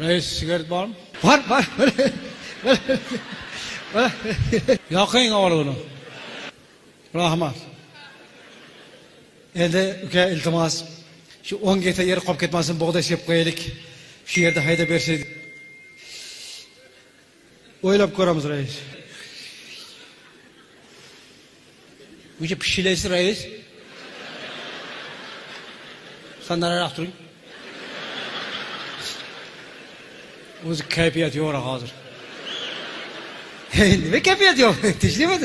Rais, sigaret bormi? Bor, bor. Bor. Yoqing olovini. Rahmat. Endi uka, iltimos, shu 10 gektar yer qolib ketmasin, bug'doy sepib qo'yaylik. Shu yerda haydab bersak. O'ylab ko'ramiz, rais. O'sha pishilaysiz, rais. San nariroq turing. O'zi kayfiyat yo'q hozir. Nima kayfiyat yo'q? Tinchlikmi?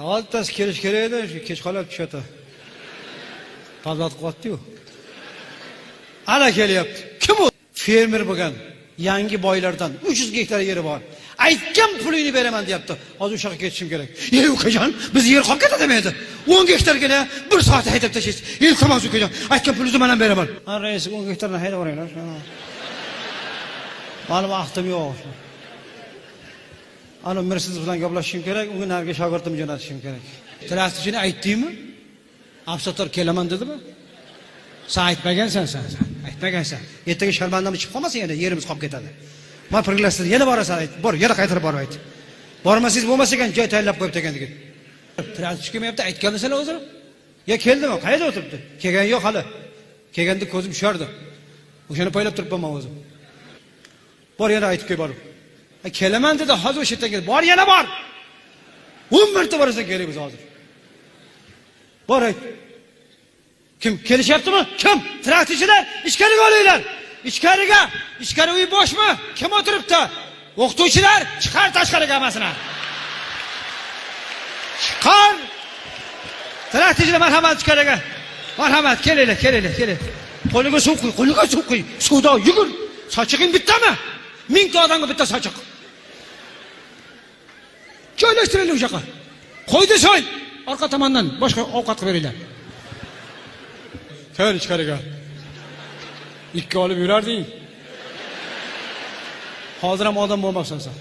Hozir bittasi kelish kerak edi, shu kech qolyapti tushadi. Pavlat qilyapti-yu. Ana kelyapti. Kim u? Fermer bo'lgan, yangi boylardan 300 gektar yeri bor. Aytgan pulingni beraman deyapti. Hozir o'sha yoqqa ketishim kerak. Ey ukajon, biz yer qolib ketadimi endi? 10 gektargina bir soatda haydab tashlaysiz. Iltimos ukajon, aytgan pulingizni men ham beraman. Ha, rais, 10 gektarni haydab yuboringlar. Mani vaqtim yo'q. Ana Mercedes bilan gaplashishim kerak, unga narigi shogirdimni jo'natishim kerak. Traktorchini aytdingmi? Absattor kelaman dedimi? Sen aytmagansan, sen. Aytmagansan. Ertaga sharmandam chiqib qolmasin, yana yerimiz qolib ketadi. Man пригласил, yana borasan ayt. Bor, yana qaytarib borib ayt. Bormasangiz bo'lmas ekan, joy tayinlab qo'yibdi ekan degan. Traktorchi kelmayapti, aytganmisan o'zi? Ya keldimi? Qayerda o'tiribdi? Kelgani yo'q hali. Kelganda ko'zim tushardi. O'shani poylab turibman men o'zim. Bor, yana aytib qo'y borib. Ha, kelaman dedi, hozir o'sha yerdan kel. Bor, yana bor. 10 marta borasan kerak biz hozir. Bor ayt. Kim kelishyaptimi? Kim? Traktorchilar, ichkariga olinglar. Ichkariga. Ichkari uy bo'shmi? Kim o'tiribdi? O'qituvchilar, chiqar tashqariga hammasini. Chiqar. Traktorchilar, marhamat ichkariga. Marhamat, kelinglar, kelinglar, kelinglar. Qo'liga suv quy, qo'liga suv quy. Suvda yugur. Sochig'ing bittami? Mingta odamga bitta sochiq. Joylashtiringlar o'sha yoqqa. Qo'ydi soy. Orqa tomondan boshqa ovqat qilib beringlar. Kir ichkariga. Ikki olib yurarding. Hozir ham odam bo'lmabsan sen.